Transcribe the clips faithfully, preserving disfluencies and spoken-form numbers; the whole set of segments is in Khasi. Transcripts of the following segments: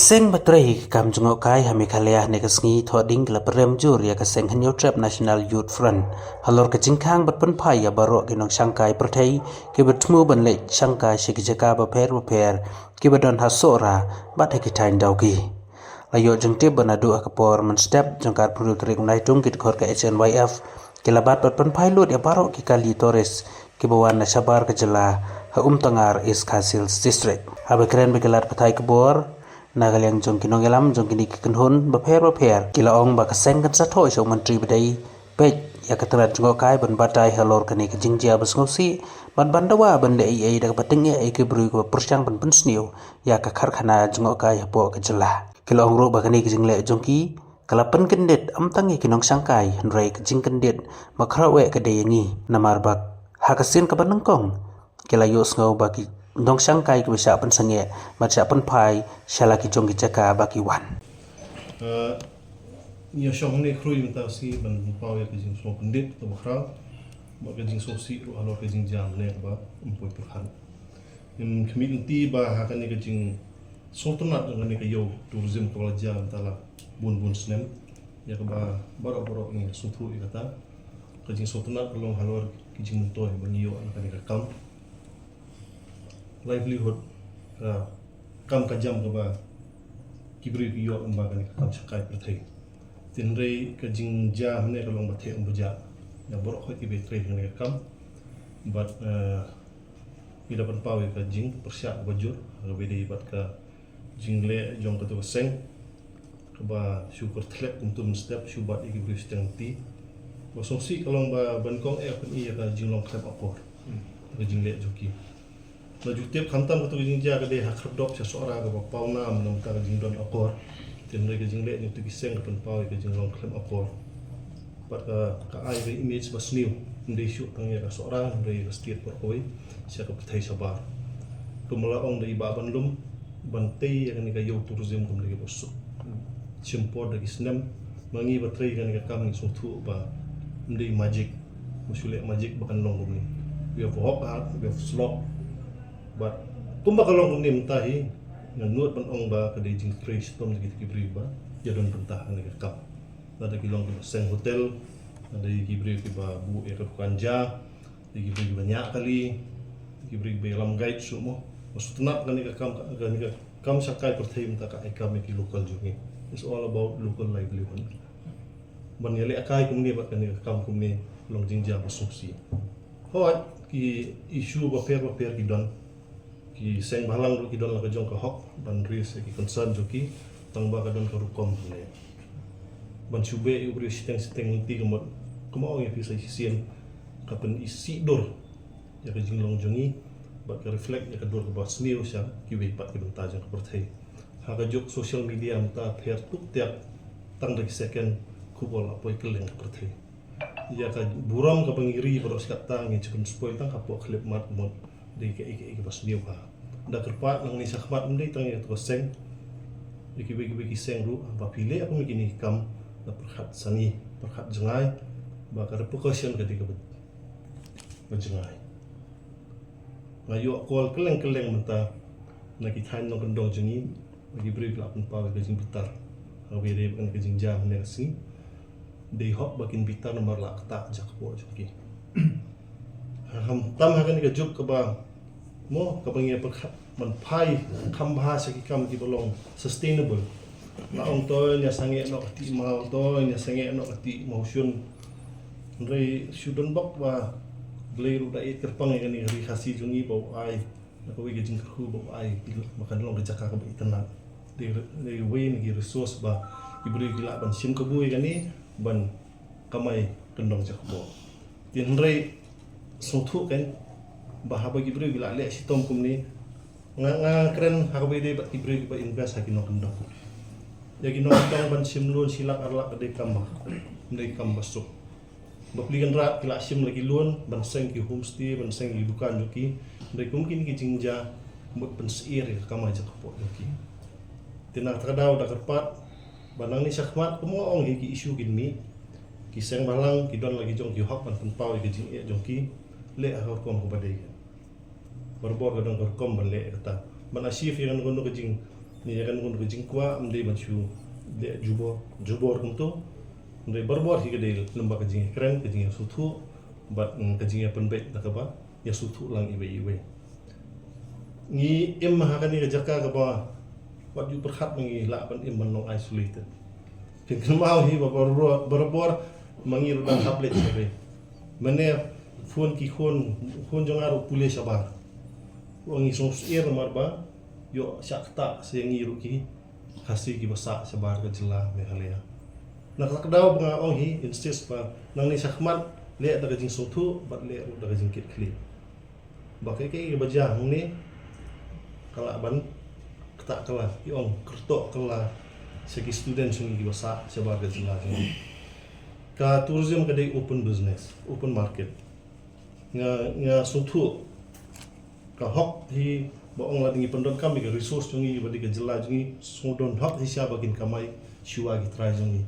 Seng ba trei ka kam jngohkai ha Meghalaya ne ka sngi thoh ding ki la pyrem jur ïa ka seng Hynñiewtrep National Youth Front halor ka jingkhang bad pynphai ïa baroh ki nongshangkai pyrthei kiba thmu ban leit shangkai sha ki jaka bapher bapher kiba don ha Sohra bad ha ki thaiñ Dawki. La ïoh jingtip ba naduh ha ka por mynstep jong ka arphew tarik u Naitung ki dkhot ka H N Y F ki la bat bad pynphai lut ïa baroh ki kali tourist kiba wan na shabar ka jylla ha Umtangar, East Khasi Hills District. Haba kren bad ki lad pathai khubor na ka liang jong ki nongïalam jong kine ki kynhun bapher bapher ki la ong ba ka seng kan sa thoh sha u Myntri ba dei peit ïa ka tnat jngohkai ban batai halor kane ka jingjia ba sngewsih bad ban dawa ban leh ei ei da kaba tyngeh ïa ki briew kiba pyrshang ban pynsniew ïa ka karkhana jngohkai hapoh ka jylla. Ki la ong ruh ba kane ka jingleh jong ki ka la pynkyndit ym tang ïa ki nongshangkai hynrei ka jingkyndit ba khraw eh ka dei ïa ngi namar ba ha ka sien kaba nyngkong ki la ïohsngew ba ki nongshangkai kiba shah pynsangeh bad shah pynphai sha la ki jong ki jaka ba ki wan. Ngi ïa shong hangne khrui mynta ka sngi ban pynpaw ïa ka jingsngewkyndit kaba khraw bad ka jingsngewsih ruh halor ka jingjia mynne kaba ym poi pyrkhat. Ngim khmih lynti ba ha kane ka jingsngewtynnat jong kane ka ïew tourism kaba la jia mynta la bun bun snem ïa kaba baroh baroh ngi sngewthuh ïa kata. Ka jingsngewtynnat ka long halor ki jingmyntoi ba ngi ïoh na kane ka kam livelihood, ka kam ka jam kaba ki briew ki ïoh lyngba kane ka kam shangkai pyrthei. Hynrei ka jingjia mynne ka long ba theh ym ba jah ïa baroh khoit kiba trei kane ka kam. Bad ngi da pynpaw ïa ka jingpyrshah kaba jur kaba dei bad ka jingleh jong katu ka seng kaba shu kyrthlep kumtu mynstep shu bat ïa ki briew shiteng lynti. Ba sngewsih ka long ba ban kong eh pyn-i ïa ka jinglong khlem akor ka jingleh jong ki. La ju tip khamtam katu ka jingjia ka dei ha khyrdop sha Sohra kaba pawnam na mynta ka jingdon akor. Hynrei ka jingleh jong katu ki seng ka pynpaw ïa ka jinglong khlem akor. Bad ka ai ka image ba sniew ym dei shuh tang ïa ka Sohra hynrei ïa ka state baroh kawei sha ka pyrthei shabar. Kumba la ong da i Bah Banlum ban tei ïa kane ka ïew tourism kum da kaba suk shim por da ki snem. Ma ngi ba trei kane ka kam ngi sngewthuh ba ym dei magic. Ba shu leh magic ba kan long kumne. We have worked hard, we have slog. Bad kumba ka long kumne mynta hi nga nud ban ong ba ka dei jingtrei shitom da kita ki briew ba ïa don bynta ha kane ka kam. Lada ki long kiba seng hotel, lada ki briew kiba buh ïa ka dukan ja, lada ki briew kiba ñiah kali, lada ki briew kiba ïalam guide shuh mo. Ba sngewtynnat kane ka kam, kane ka kam shangkai pyrthei mynta ka ai kam ïa ki local jong ngi. It's all about local livelihood. Ban ïalehkai kumne bad kane ka kam kumne long jingjia ba sngewsih. Hooid ki issue bapher bapher ki don. Ki seng bhalang ruh ki don la ka jong ka hok ban raise ïa ki concern jong ki tang ba ka don ka rukom hangne. Ban shu beh ïa u briew shiteng shiteng lynti ka mut kumba ong ïa phi sa shisien ka pyni sih dur ïa ka jinglong jong ngi bad ka reflect ïa ka dur kaba sniew sha kiwei pat ki bynta jong ka pyrthei. Ha ka juk social media mynta pher tup tiak tang da ki second khubor la poi kylleng ka pyrthei. Ïa ka burom kaba ngi ri baroh shi katta ngi shu pynspoi tang hapoh khyllipmat mut dei kaei kaei kaba sniew ha. Da kyrpad nangne shakhmat ym dei tang ïa katu ka seng, ïa kiwei kiwei ki seng ruh ba phi leh kum kine ki kam da pyrkhat sani pyrkhat jngai ba ka repercussion ka dei kaba jngai. Nga ïoh call kylleng kylleng mynta na ki thaiñ nongkyndong jong ngi ba ki briew ki la pynpaw ïa ka jingbitar. Haba ïadei bad ka jingjia mynne ka sngi dei hok ba kin bitar namar la ktah jakpoh jong ki. Khamtam ha kane ka juk kaba mo kaba ngi pyrkhat ban phai kham bha sha ki kam kiba long sustainable. La ong to ïa sangeh noh ka tih maw, to ïa sangeh noh ka tih mawshun. Hynrei shu don bok ba Blei ruh da ïeit kyrpang ïa kane ka ri Khasi jong ngi ba u ai na kawei ka jingkyrkhu ba u ai ba kan long ka jaka kaba itynnat. Dei dei wei na ki resource ba ki briew ki lah ban shim kabu ïa kane ban kamai kyndong jakpoh. Te hynrei sngewthuh kein ba haba ki briew ki la leh shitom kumne nga nga kren ha kaba ïadei bad ki briew kiba invest ha ki nongkyndong. Ïa ki nongkyndong ban shim loan shi lak ar lak ka dei kam ba dei kam ba suk. Ba pli kynrad ki la shim la ki loan ban seng ki homestay ban seng ki dukan jong ki. Dei kum kine ki jingjia mut pynsyier ïa ka kamai jakpoh jong ki. Te na kata ka daw da kyrpad ba nangne shakhmat kum nga ong hi ki issue kin mih. Ki seng bhalang ki don la ki jong ki hok ban pynpaw ïa ka jingeh jong ki. Leh ha ka rukom kaba dei. Barabor ka don ka rukom ban leh kata ban achieve ïa kano kano ka jing Ïa kane ka jingkwah ym dei ban shu leh jubor, jubor kumto. Ym dei, barabor hi ka dei lem bad ka jingïakren, ka jingïasngewthuh bad, mm, ka jingïapynbeit da kaba ïasngewthuh lang iwei iwei. Ngi im ha kane ka jaka kaba wat ju pyrkhat ba ngi lah ban im ban long isolated. Phin kynmaw hi ba barabor, barabor ma ngi ruh dang hap leit shabar. Mynne phone ki khun, khun jong nga ruh pule shabar. Ong ngi sngewsih namar ba ïoh shah ktah sha ngi ruh ki Khasi kiba sah shabar ka jylla Meghalaya. Na kata ka daw ba nga ong hi, insist ba nangne shakhmat leh da ka jingsngewthuh bad leh ruh da ka jingkitkhlieh. Ba kaei kaei kaba jia hangne ka lah ban ktah kylla, ki ong kyrtoh kylla sha ki student jong ngi kiba sah shabar ka jylla jong ngi. Ka tourism ka dei open business, open market. Nga, nga sngewthuh ka hok hi ba ong lada ngi pyndonkam ïa ka resource jong ngi bad ïa ka jylla jong ngi, sngewdon hok hi sha ba kin kamai shuwa ki trai jong ngi.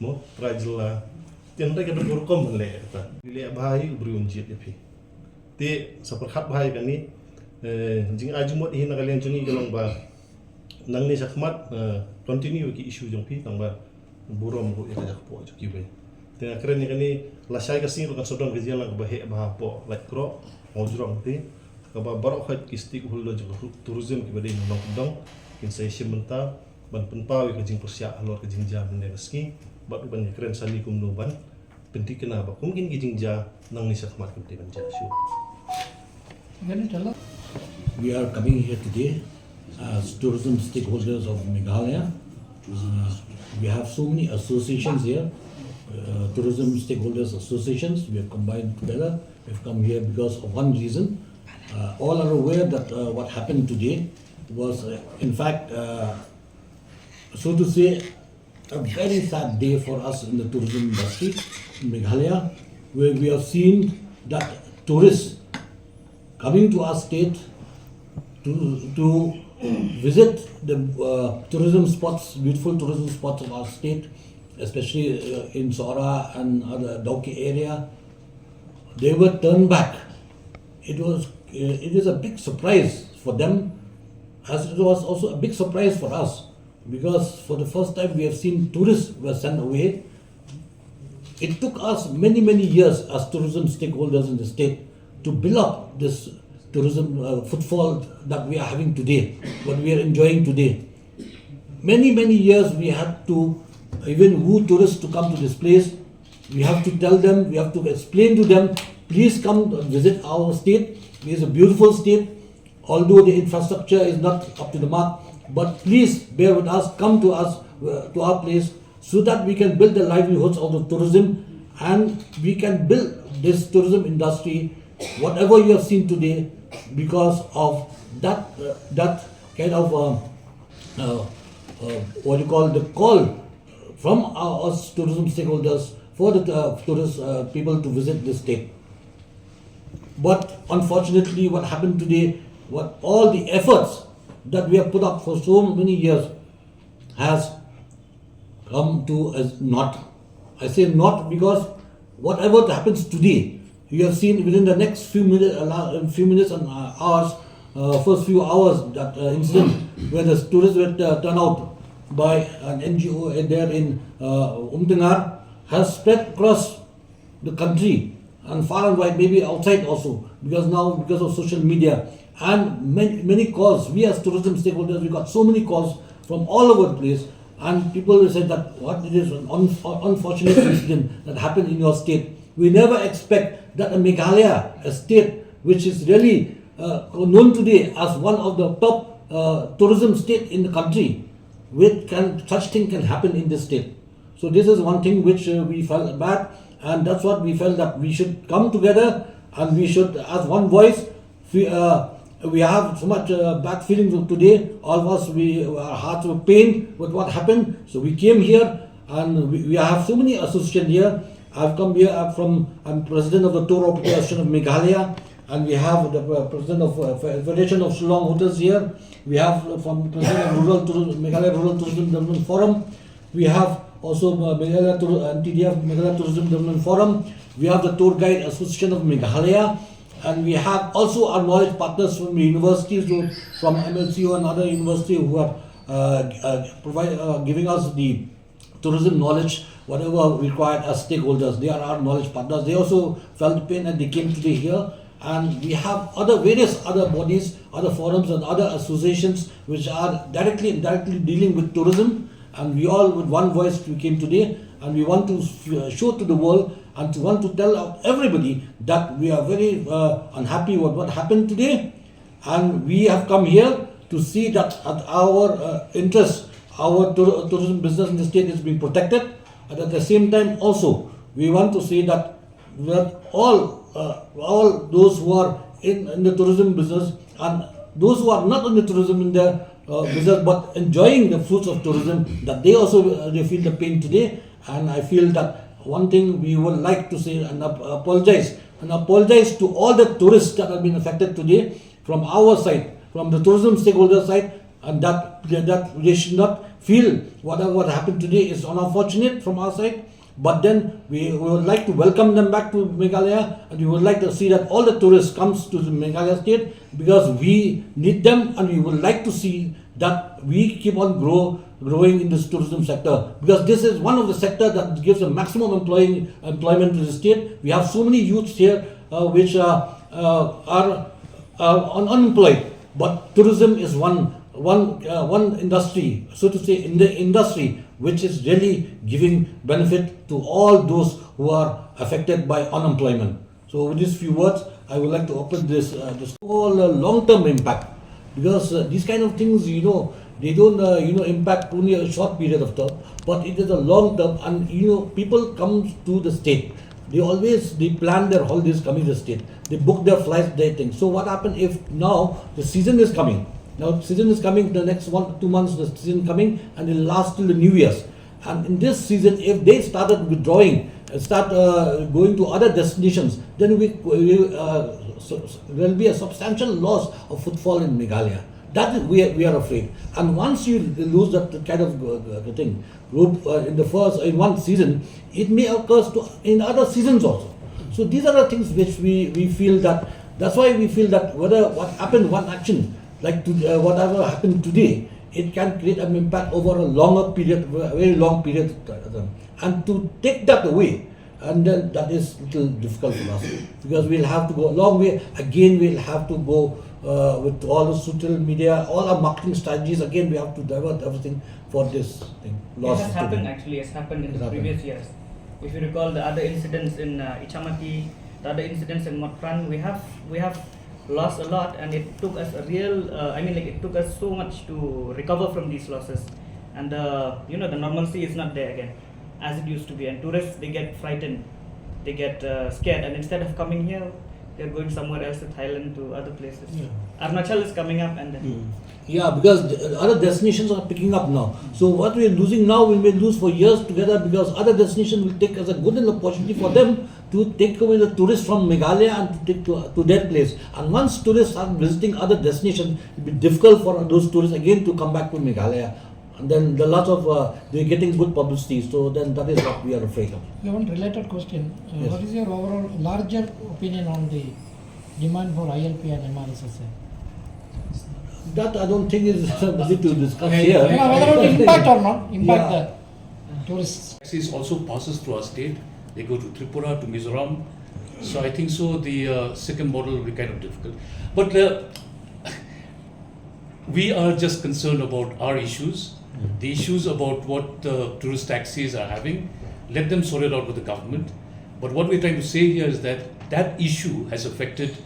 Mo, trai jylla. Te hynrei ka dei ka rukom ban leh kata. Leh bha hi u briew un jied ïa phi. Te sa pyrkhat bha ïa kane, eh, jingai jingmut hi na ka liang jong ngi ka long ba nangne shakhmat, eh, continue ki issue jong phi tang ba burom ruh ïa ka jakpoh jong kiwei. Te nga kren ïa kane, lashai ka sngi ruh kan sa don ka jingïalang kaba heh bha hapoh Laitkroh, Mawjrong te, kaba baroh khoit ki stakeholder jong ka tourism kiba dei na Nongkyndong kin sa ïashim bynta ban pynpaw ïa ka jingpyrshah halor ka jingjia mynne ka sngi bad ruh ban ïakren sani kumno ban pynthikna ba kum kine ki jingjia nangne shakhmat kim dei ban jia shuh. We are coming here today as tourism stakeholders of Meghalaya. Uh, we have so many associations here, uh, tourism stakeholders associations. We have combined together. We've come here because of one reason. Uh, all are aware that, uh, what happened today was, uh, in fact, uh, so to say, a very sad day for us in the tourism industry in Meghalaya, where we have seen that tourists coming to our state to, to visit the, uh, tourism spots, beautiful tourism spots of our state, especially, uh, in Sohra and other Dawki area, they were turned back. It was, uh, it is a big surprise for them, as it was also a big surprise for us, because for the first time we have seen tourists were sent away. It took us many, many years as tourism stakeholders in the state to build up this tourism, uh, footfall that we are having today, what we are enjoying today. Many, many years we had to even woo tourists to come to this place. We have to tell them, we have to explain to them, "Please come and visit our state. It is a beautiful state. Although the infrastructure is not up to the mark, but please bear with us, come to us, uh, to our place, so that we can build the livelihoods of the tourism and we can build this tourism industry, whatever you have seen today, because of that, uh, that kind of, uh, uh, uh, what you call the call from our, us tourism stakeholders for the, uh, tourist, uh, people to visit this state." But unfortunately, what happened today, what all the efforts that we have put up for so many years has come to as naught. I say naught because whatever happens today, you have seen within the next few minutes, uh, few minutes and, uh, hours, uh, first few hours, that, uh, incident where the tourists were, uh, turned out by an N G O there in, uh, Umtyngar has spread across the country and far and wide, maybe outside also, because now, because of social media and many, many calls, we as tourism stakeholders, we got so many calls from all over the place, and people said that what it is an un-, unfortunate incident that happened in your state. We never expect that a Meghalaya, a state which is really, uh, known today as one of the top, uh, tourism state in the country, with can, such thing can happen in this state. So this is one thing which, uh, we felt bad, and that's what we felt that we should come together and we should, as one voice, we, uh, we have so much, uh, bad feelings today. All of us, we, our hearts were pained with what happened. So we came here, and we, we have so many associations here. I've come here, uh, from, I'm president of the Tour Operator Association of Meghalaya, and we have the, uh, president of, uh, Fe-, Federation of Shillong Hotels here. We have, uh, from president of Rural Tourism, Meghalaya Rural Tourism Development Forum. We have also, uh, Meghalaya Tour-, uh, T D F, Meghalaya Tourism Development Forum. We have the Tour Guide Association of Meghalaya, and we have also our knowledge partners from the universities, who, from M L C O and other university who have uh, uh, provide, uh, giving us the tourism knowledge, whatever required as stakeholders. They are our knowledge partners. They also felt the pain and they came today here. And we have other various other bodies, other forums, and other associations which are directly and indirectly dealing with tourism. And we all, with one voice, we came today, and we want to uh, show to the world and to want to tell everybody that we are very uh, unhappy with what happened today. And we have come here to see that at our uh, interest, our tour- tourism business in the state is being protected. And at the same time, also, we want to see that, that all uh, all those who are in, in the tourism business and those who are not in the tourism in the uh, business but enjoying the fruits of tourism, that they also uh, they feel the pain today. And I feel that one thing we would like to say and ap- apologize and apologize to all the tourists that have been affected today from our side, from the tourism stakeholder side, and that that they should not feel whatever what happened today is unfortunate from our side. But then we, we would like to welcome them back to Meghalaya, and we would like to see that all the tourists comes to the Meghalaya state, because we need them, and we would like to see that we keep on grow growing in this tourism sector, because this is one of the sector that gives the maximum employing employment to the state. We have so many youths here uh, which are uh, are uh, un- unemployed, but tourism is one one uh, one industry, so to say, in the industry which is really giving benefit to all those who are affected by unemployment. So with these few words, I would like to open this uh, this all uh, long-term impact, because uh, these kind of things, you know, they don't uh, you know impact only a short period of time, but it is a long term, and you know people come to the state. They always they plan their holidays coming to the state. They book their flights, they think. So what happened if now the season is coming? Now season is coming, the next one two months the season coming, and it lasts till the New Year's. And in this season, if they started withdrawing and start uh, going to other destinations, then we, we uh, so, so there will be a substantial loss of footfall in Meghalaya. That is, we are, we are afraid. And once you lose that kind of uh, uh, thing, group uh, in the first in one season, it may occur to in other seasons also. So these are the things which we, we feel that that's why we feel that whether what happened, one action like to, uh, whatever happened today, it can create an impact over a longer period, a very long period. And to take that away, and then that is little difficult for us because we'll have to go a long way. Again, we'll have to go uh, with all the social media, all our marketing strategies. Again, we have to divert everything for this thing. Loss. It has happened, actually. It's happened in the previous years. If you recall the other incidents in uh, Ichamati, the other incidents in Motphran, we have we have lost a lot, and it took us a real. Uh, I mean, like, it took us so much to recover from these losses, and the you know the normalcy is not there again as it used to be. And tourists, they get frightened, they get uh, scared, and instead of coming here, they're going somewhere else to Thailand, to other places. Yeah. Arunachal is coming up, and then. Mm. Yeah, because the other destinations are picking up now. So what we're losing now, we may lose for years together because other destinations will take as a good enough opportunity for them to take away the tourists from Meghalaya and to take to, to their place. And once tourists are visiting other destinations, it'll be difficult for those tourists again to come back to Meghalaya. And then the loss of uh, they're getting good publicity, so then that is what we are afraid of. Yeah, one related question. Uh, Yes. What is your overall larger opinion on the demand for I L P and M R S S A? That I don't think is something to discuss here. No, whether it impact or not, impact Yeah. the tourists. Taxis also passes through our state. They go to Tripura, to Mizoram. So I think so the uh, Sikkim model will be kind of difficult. But uh, we are just concerned about our issues, the issues about what the tourist taxis are having. Let them sort it out with the government. But what we're trying to say here is that that issue has affected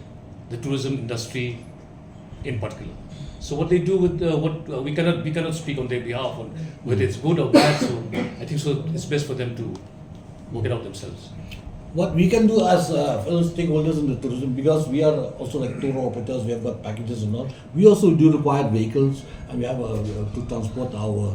the tourism industry in particular. So what they do with uh, what uh, we cannot we cannot speak on their behalf on whether it's good or bad. So I think so it's best for them to work it out themselves. What we can do as uh, fellow stakeholders in the tourism, because we are also like tour operators, we have got packages and all. We also do require vehicles, and we have uh, we have to transport our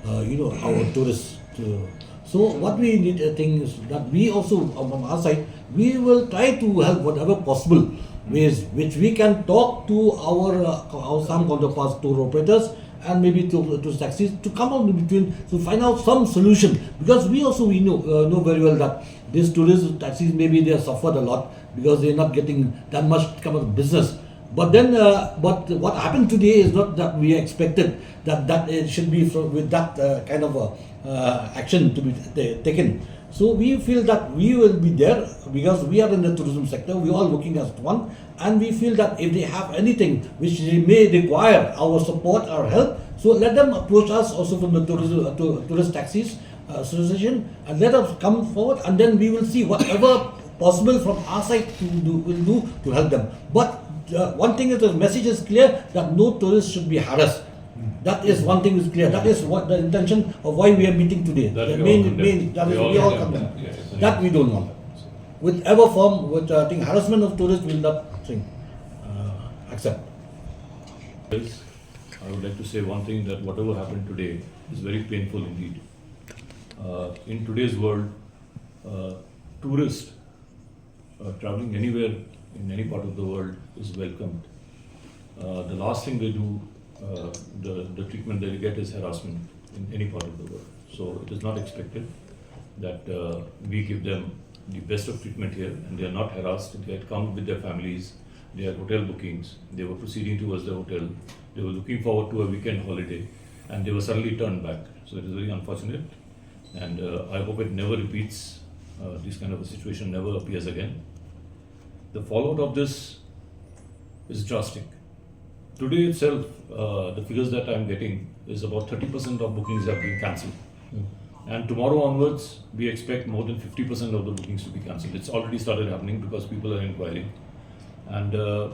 uh, you know our tourists. To, so what we need, I think, is that we also um, on our side we will try to help whatever possible ways which we can talk to our uh, our some counterparts, tour operators, and maybe to, to taxis to come out in between to find out some solution, because we also we know uh, know very well that these tourist taxis maybe they have suffered a lot because they're not getting that much kind of business. But then, uh, but what happened today is not that we expected that, that it should be fro- with that uh, kind of a, uh, action to be ta- taken. So we feel that we will be there because we are in the tourism sector. We are all working as one, and we feel that if they have anything which they may require our support, our help, so let them approach us also from the tourism uh, to, tourist taxis uh, association, and let us come forward, and then we will see whatever possible from our side to do, will do to help them. But uh, one thing is, the message is clear that no tourist should be harassed. That is one thing is clear. That is what the intention of why we are meeting today. That The we all main, condemn. main, that We is all we all condemn. condemn. Yes. That we don't want. With ever form, with uh, thing, harassment of tourists will not thing, uh, accept. Yes, I would like to say one thing, that whatever happened today is very painful indeed. Uh, in today's world, uh, tourists uh, traveling anywhere in any part of the world is welcomed. Uh, the last thing they do, uh, the, the treatment they get is harassment in any part of the world. So it is not expected that uh, we give them the best of treatment here, and they are not harassed. They had come with their families, they had hotel bookings, they were proceeding towards the hotel, they were looking forward to a weekend holiday, and they were suddenly turned back. So it is very unfortunate, and uh, I hope it never repeats. Uh, this kind of a situation never appears again. The fallout of this is drastic. Today itself, uh, the figures that I'm getting is about thirty percent of bookings have been cancelled. And tomorrow onwards, we expect more than fifty percent of the bookings to be cancelled. It's already started happening because people are inquiring. And uh,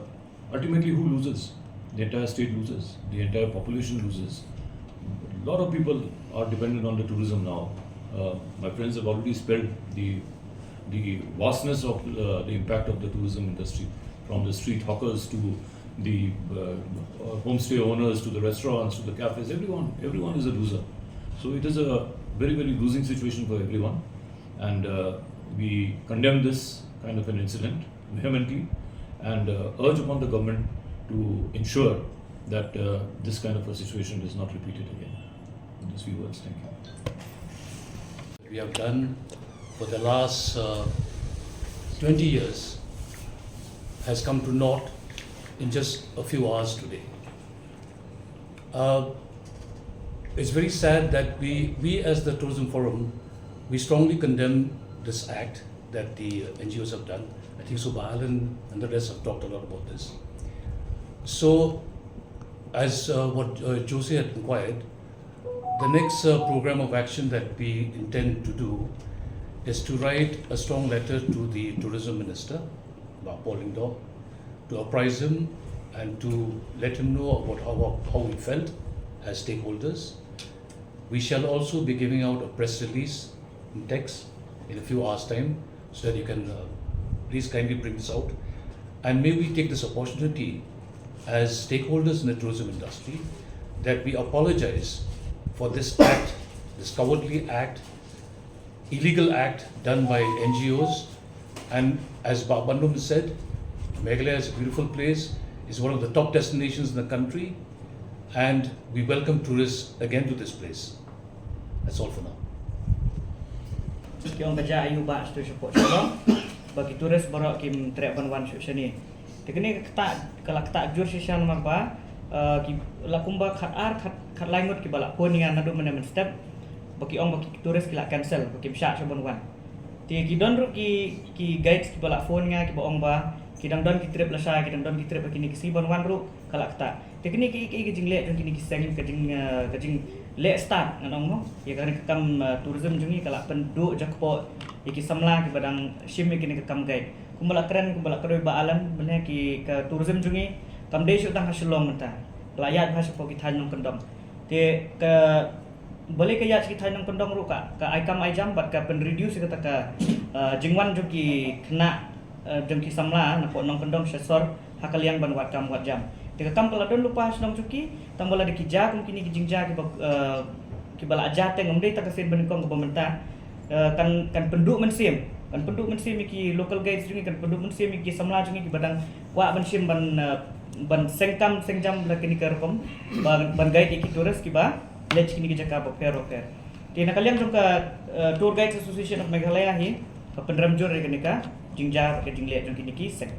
ultimately, who loses? The entire state loses. The entire population loses. A lot of people are dependent on the tourism now. Uh, my friends have already spelled the the vastness of uh, the impact of the tourism industry, from the street hawkers to the uh, uh, homestay owners to the restaurants to the cafes. Everyone, everyone is a loser. So it is a very, very losing situation for everyone, and uh, we condemn this kind of an incident vehemently, and uh, urge upon the government to ensure that uh, this kind of a situation is not repeated again. In these few words, thank you. We have done for the last uh, twenty years has come to naught in just a few hours today. Uh, it's very sad that we, we as the Tourism Forum, we strongly condemn this act that the uh, N G Os have done. I think Suba Alan and the rest have talked a lot about this. So, as uh, what uh, Jose had inquired, the next uh, program of action that we intend to do is to write a strong letter to the tourism minister, Bah Paul Lyngdoh, to apprise him and to let him know about how, how we felt as stakeholders. We shall also be giving out a press release in text in a few hours' time so that you can uh, please kindly bring this out. And may we take this opportunity as stakeholders in the tourism industry that we apologize for this act, this cowardly act, illegal act done by N G Os. And as Bah Bandum said, Meghalaya is a beautiful place, it's one of the top destinations in the country, and we welcome tourists again to this place. That's all for now. Ki ong ka jia aiu ba sha sha pok sha long ba ki tourist baroh kim treh ban wan shuh shane. Te kane ka ktah, ka la ktah jur shisha namar ba uh, ki la kumba khat ar khat, khat lai ngut kiba la phone ïa nga naduh mynne mynstep ba ki ong ba ki tourist ki la cancel ba kim shah shuh ban wan. Te ki don ruh ki, ki guides kiba la phone nga kiba ong ba ki dang don ki trip lashai, ki dang don ki trip ha kine ki sngi ban wan ruh ka la ktah. Te kine ki, ki, ki jingleh jong kine ki seng, ka jing, uh, ka jingleh stad ngan ong mo. Ïa kane ka kam uh, tourism jong ngi ka la pynduh jakpoh ïa ki samla kiba dang shim ïa kine ka kam guide. Kumba la kren, kumba la kren Bah Alan, mynne ki ka tourism jong ngi kam dei shuh tang ha Shillong mynta. Ka la ïaid bha shapoh ki thaiñ nongkyndong. Te ka balei ka ïaid sha ki thaiñ nongkyndong ruh ka, ka ai kam ai jam bad ka pynreduce ïa kata ka uh, jingwan jong ki khynnah uh, jong ki samla napoh nongkyndong sha sor ha ka liang ban wad kam wad jam. Te ka kam ka la don lypa ha shnong jong ki, tang ba lada ki jia kum kine ki jingjia kiba uh, kiba la jia te ngam dei tang ka sien ba nyngkong kaba mynta. Uh, kan, kan pynduh mynsiem, kan pynduh mynsiem ïa ki local guides jong ngi, kan pynduh mynsiem ïa ki samla jong ngi kiba dang kwah ban shim ban uh, ban seng kam seng jam la kine ka rukom ban, ban guide ïa ki tourist kiba leit sha kine ki jaka bapher bapher. Te na ka liang jong ka uh, Tour Guides Association of Meghalaya hi ka pynrem jur ïa kane ka jingjia ka jingleh jong kine ki seng.